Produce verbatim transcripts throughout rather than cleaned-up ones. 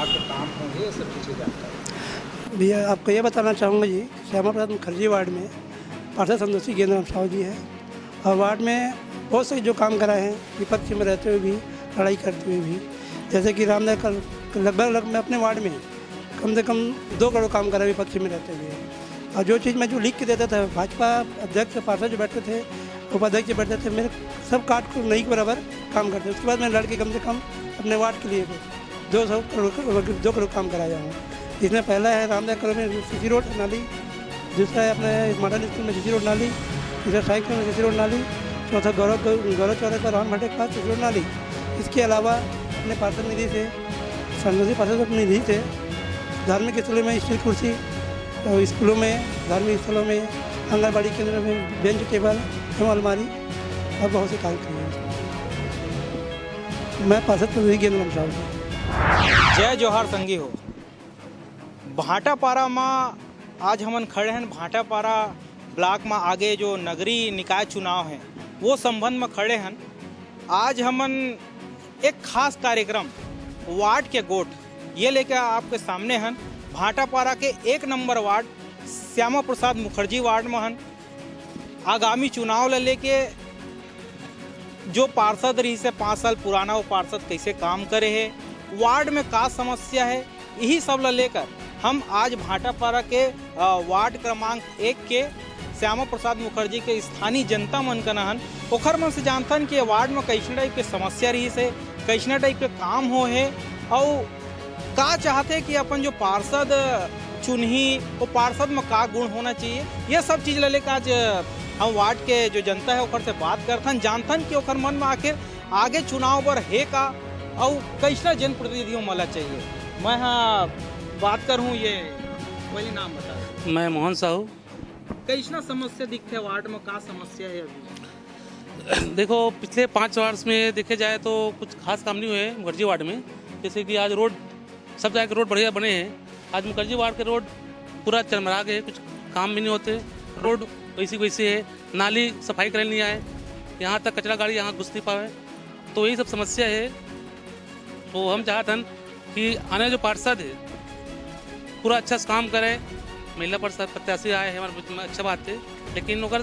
के काम होंगे, ये सब चीज़ें जानकारी। भैया, आपको ये बताना चाहूँगा जी, श्यामा प्रसाद मुखर्जी वार्ड में पार्षद संतोषी गेंदराम साहू जी हैं और वार्ड में बहुत से जो काम कराए हैं, विपक्ष में रहते हुए भी, लड़ाई करते हुए भी, जैसे कि रामनगर कल, लगभग लग, मैं अपने वार्ड में कम से कम दो करोड़ काम करा विपक्ष में रहते हुए। और जो चीज़ मैं जो लिख के देता था, भाजपा अध्यक्ष, पार्षद जो बैठते थे, उपाध्यक्ष बैठते थे, मेरे सब काट को नहीं के बराबर काम करते। उसके बाद मैंने लड़के कम से कम अपने वार्ड के लिए दो सौ करोड़, दो करोड़ काम कराया हूँ। इसमें पहला है रामनगर कॉलोनी में सीसी रोड नाली, दूसरा है अपने मॉडर्न स्कूल में सीसी रोड नाली, तीसरा साई कॉलोनी में सीसी रोड नाली, चौथा गौरव, गौरव चौराहे पर राम भट्टे के पास सीसी रोड नाली। इसके अलावा अपने पार्षद निधि से, संतोषी पार्षद निधि से धार्मिक स्थलों में स्टील कुर्सी, और स्कूलों में, धार्मिक स्थलों में, आंगनबाड़ी केंद्र में बेंच टेबल एवं अलमारी और बहुत से कार्य किए हैं। मैं पार्षद प्रदीप गेंदराम साहू जी। जय जोहार संगी हो। भाटापारा म आज हमन खड़े हन, भाटापारा ब्लॉक म आगे जो नगरीय निकाय चुनाव हे, वो संबंध म खड़े हन। आज हमन एक खास कार्यक्रम वार्ड के गोठ ये लेके आपके सामने हन। भाटापारा के एक number ward Shyama Prasad Mukherjee ward म हन। आगामी चुनाव ल लेके जो पार्षद रहिस हे पाँच साल पुराना, वो पार्षद कैसे काम करे हे, वार्ड में का समस्या हे, यही सब ल लेकर हम आज भाटापारा के, अ, वार्ड क्रमांक एक के श्यामा प्रसाद मुखर्जी के स्थानीय जनता मन कना हन, ओखर मन से जानथन कि ये वार्ड में कैसने टाइप के समस्या रहिस हे, कैसने टाइप के काम होए हे, अउ का चाहथे कि अपन जो पार्षद चुनही, वो पार्षद में का गुण होना चाहिए, ये सब चीज ल लेकर आज हम वार्ड के जो जनता हे ओकर से बात करथन, जानथन कि ओकर मन में आखिर आगे चुनाव बर हे का, अउ कैसना जनप्रतिनिधि ओमन ला चाहिए। मैं हा बात करहूँ, ये पहले नाम बता। मैं मोहन साहू। कैसना समस्या दिखथे वार्ड में, का समस्या हे अभी? देखो, पिछले पाँच वर्ष में देखे जाए तो कुछ खास काम नहीं हुए मुखर्जी वार्ड में। जैसे कि आज रोड, सब जगह के रोड बढ़िया बने हैं, आज मुखर्जी वार्ड के रोड पूरा चरमरा गए, कुछ काम भी नहीं होते, रोड वैसी वैसी है, नाली सफाई करे नहीं आए, यहाँ तक कचरा गाड़ी यहाँ घुस नहीं पावे, तो यही सब समस्या है। तो हम चाहत हन कि आने जो पार्षद है पूरा अच्छा से काम करे, महिला पार्षद प्रत्याशी आए हैं हमारे बीच में, अच्छा बात है, लेकिन ओकर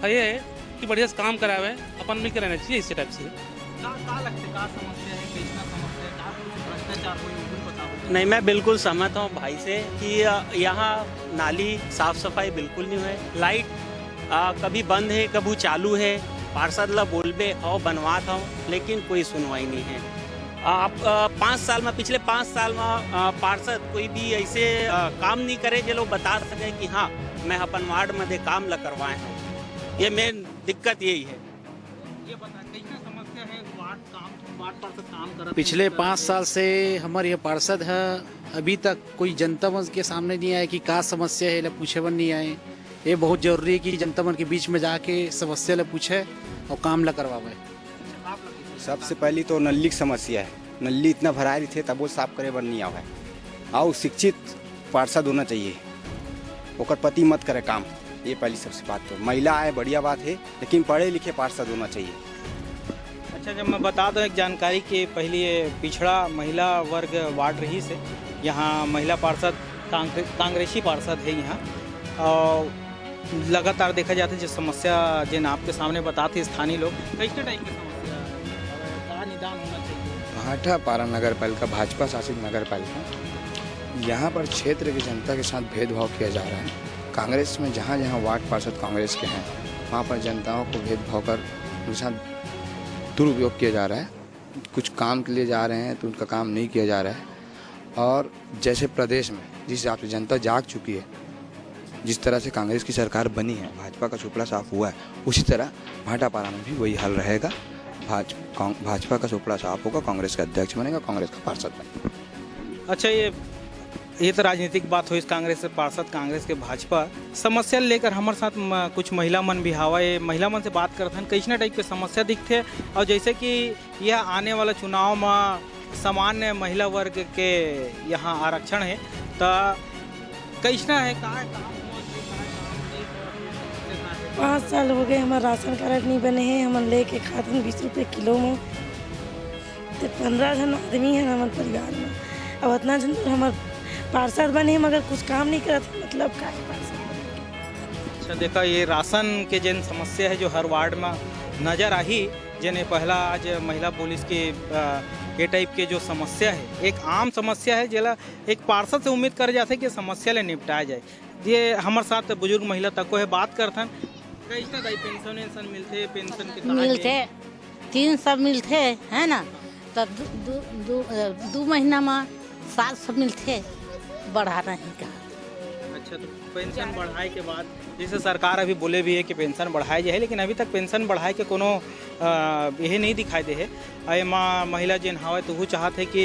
ये है कि बढ़िया से काम करावे, अपन मिल के रहना चाहिए इसी टाइप से। का, का लगते, का समस्या है, कैसना समस्या है, का कुछ भ्रष्टाचार हुई, वो भी बताओ। नहीं, मैं बिल्कुल सहमत हूँ भाई से कि, अ, यहाँ नाली साफ सफाई बिल्कुल नहीं हुए, लाइट, अ, कभी बंद है, कभी चालू है, पार्षद ला बोलबे, हव बनवात हव, लेकिन कोई सुनवाई नहीं है। अ, आप, अ, पाँच साल में, पिछले पाँच साल में, अ, पार्षद कोई भी ऐसे, अ, काम नहीं करे जे लोग बता सके कि हाँ, मैं अपन वार्ड में दे काम ला करवाए हूँ। ये मेन दिक्कत यही है। ये बता, कैसा समस्या है, वार्ड काम, वार्ड पार्षद काम करत पिछले है, पाँच साल से हमर ये पार्षद है, अभी तक कोई जनता मन के सामने नहीं आए कि का समस्या है, एला पूछे बर नहीं आए। ये बहुत जरूरी है कि जनता मन के बीच में जाके समस्या ला पूछे और काम ला करवावे। सबसे पहली तो नल्ली की समस्या है, नल्ली इतना भराए रहिथे तबो साफ करे बर नहीं आवे। अउ शिक्षित पार्षद होना चाहिए, ओकर पति मत करे काम। ये पहली सबसे बात तो, महिला आए बढ़िया बात है, लेकिन पढ़े लिखे पार्षद होना चाहिए। अच्छा, जब मैं बता दूं एक जानकारी कि पहले ये पिछड़ा महिला वर्ग वार्ड रहिस हे, यहाँ महिला पार्षद कांग्रे-, कांग्रेसी पार्षद है यहाँ, और लगातार देखा जाता है जो समस्या जिन आपके सामने बताते स्थानीय लोग, कैसे टाइप की समस्या है, का निदान होना चाहिए? भाटापारा नगर पालिका भाजपा शासित नगर पालिका, यहाँ पर क्षेत्र की जनता के साथ भेदभाव किया जा रहा है। कांग्रेस में जहाँ जहाँ वार्ड पार्षद कांग्रेस के हैं, वहाँ पर जनताओं को भेदभाव कर उनके साथ दुरुपयोग किया जा रहा है। कुछ काम के लिए जा रहे हैं तो उनका काम नहीं किया जा रहा है। और जैसे प्रदेश में जिस हिसाब से जनता जाग चुकी है, जिस तरह से कांग्रेस की सरकार बनी है, भाजपा का सुपड़ा साफ हुआ है, उसी तरह भाटापारा में भी वही हाल रहेगा। भाज-, कांग-, भाजपा का सुपड़ा साफ होगा, कांग्रेस का अध्यक्ष बनेगा, कांग्रेस का पार्षद बनेगा। अच्छा, ये, ये तो राजनीतिक बात होइस, कांग्रेस के पार्षद, कांग्रेस के भाजपा। समस्या लेकर हमर साथ म-, कुछ महिला मन भी हावय, महिला मन से बात करत हन, कैसना टाइप के समस्या दिखथे, और जैसे कि यह आने वाला चुनाव म सामान्य महिला वर्ग के यहाँ आरक्षण है, त कैसना है, का काम होत हे, का काम नहीं होत हे, समस्या का है? पाँच साल हो गए, हमार राशन कार्ड नहीं बने हैं, हमन लेके खात हन बीस रुपये किलो में। ते पंद्रह झन आदमी हैं हमार परिवार में, अब अतना झन तो हमर पार्षद बने, मगर कुछ काम नहीं करत हे, मतलब का हे पार्षद बने? अच्छा, देखा, ये राशन के जेन समस्या हे, जो हर वार्ड में नजर आही, जेने पहला आज महिला पुलिस के, अ, ये टाइप के जो समस्या हे, एक आम समस्या हे, जेला एक पार्षद से उम्मीद करे जाथे कि समस्या ले निपटाया जाए। ये हमर साथ बुजुर्ग महिला तको हे, बात करथन। कैसा दाई, पेंशन वेंशन मिलथे? पेंशन के कहाँ मिलथे, तीन सौ मिलथे, है ना? तो दू, दू, दू, अ, दू महीना में सात सौ मिलथे, बढ़ा नहीं का। अच्छा, तो पेंशन बढ़ाए के बाद, जैसे सरकार अभी बोले भी है कि पेंशन बढ़ाए जाए, लेकिन अभी तक पेंशन बढ़ाए के कोनो, अ, यही नहीं दिखाई दे है। अउ एमा महिला जेन हवय, तो वो चाहत है कि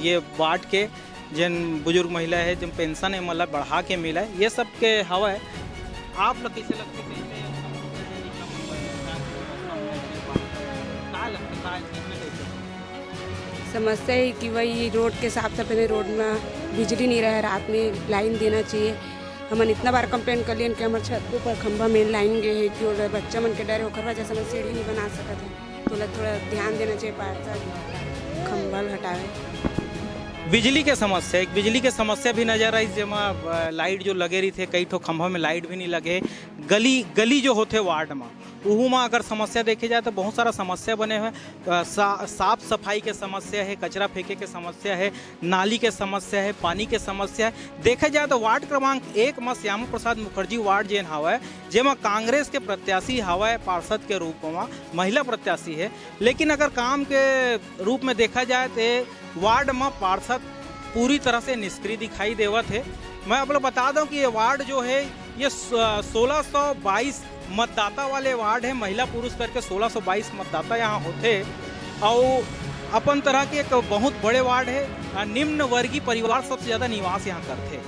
ये वार्ड के जेन बुजुर्ग महिला है, जेन पेंशन है, मतलब बढ़ा के मिले, ये सब के हवय। आप लोग कैसे लगथे, कैसे समस्या है, ये सब का लगथे, का, कितना कैसे? समस्या है कि वही रोड के साफ सफाई, रोड में बिजली नहीं रहे, रात में लाइन देना चाहिए। हमन इतना बार कंप्लेन कर लियन कि हमर छत के ऊपर खंभा में लाइन गए है कि ओला बच्चा मन के डर है, ओकर वजह से हमन सीढ़ी नहीं बना सकत है। तो ओला थोड़ा ध्यान देना चाहिए पार्षद, खंभा ल हटावे। बिजली के समस्या, एक बिजली के समस्या भी नजर आई, जेमा, अ, लाइट जो लगे रही थे, कई ठो खंभा में लाइट भी नहीं लगे। गली, गली जो होथे वार्ड में, उहू में अगर समस्या देखे जाए तो बहुत सारा समस्या बने हुए। अ, सा-, साफ सफाई के समस्या है, कचरा फेंके के समस्या है, नाली के समस्या है, पानी के समस्या है। देखे जाए तो वार्ड क्रमांक एक में श्यामा प्रसाद मुखर्जी वार्ड जेन हवय, जेमा कांग्रेस के प्रत्याशी हवय पार्षद के रूप में, महिला प्रत्याशी है, लेकिन अगर काम के रूप में देखा जाए तो वार्ड में पार्षद पूरी तरह से निष्क्रिय दिखाई देवत है। मैं आप लोग बता दूं कि ये वार्ड जो है, ये स-, सोलह सौ बाईस मतदाता वाले वार्ड है, महिला पुरुष करके सोलह सौ बाईस मतदाता यहाँ होथे, और अपन तरह के एक बहुत बड़े वार्ड है। आ, निम्न वर्गीय परिवार सबसे ज़्यादा निवास यहाँ करथे।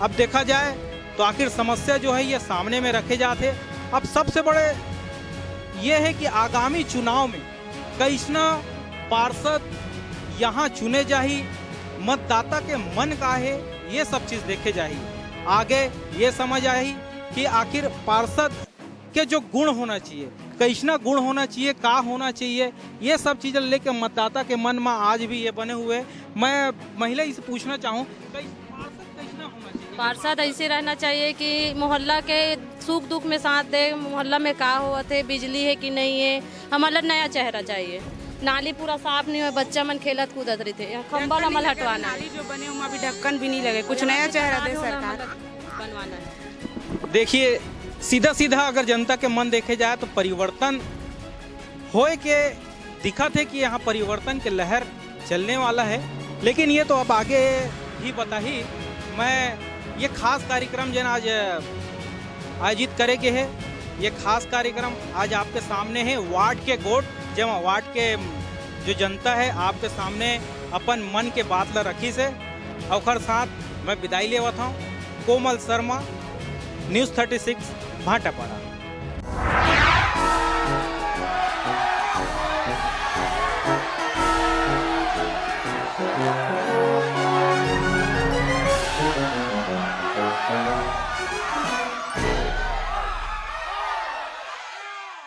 अब देखा जाए तो आखिर समस्या जो है, ये सामने में रखे जाते। अब सबसे बड़े ये है कि आगामी चुनाव में कइसना पार्षद यहाँ चुने जाही, मतदाता के मन का है, ये सब चीज़ देखे जाही। आगे ये समझ आही कि आखिर पार्षद के जो गुण होना चाहिए, कइसना गुण होना चाहिए, का होना चाहिए, ये सब चीज़ें लेके मतदाता के मन में आज भी ये बने हुए। मैं महिला से पूछना चाहूँ, कइस-, पार्षद कइसना होना चाहिए? पार्षद ऐसे रहना चाहिए कि मोहल्ला के सुख दुख में साथ दे, मोहल्ला में का होवत है, बिजली है कि नहीं है, हमला नया चेहरा चाहिए। नाली पूरा साफ नहीं हुआ, बच्चा मन खेलत कूदत रहिथे, यहाँ खंभा ढक्कन हमला नहीं लगे, हटवाना है। नाली जो बने, ओमा भी ढक्कन भी नहीं लगे, कुछ नया चेहरा दे सरकार। बनवाना है। देखिए, सीधा सीधा अगर जनता के मन देखे जाए तो परिवर्तन होए के दिखत है कि यहाँ परिवर्तन के लहर चलने वाला है, लेकिन ये तो अब आगे ही बताही। मैं ये खास कार्यक्रम जेन आज आयोजित करे गे हे, ये खास कार्यक्रम आज आपके सामने है, वार्ड के गोठ, जेमा वार्ड के जो जनता है आपके सामने अपन मन के बात ला रखिस हे। ओखर साथ मैं विदाई लेवत हूँ। Komal Sharma, news thirty six, Bhatapara.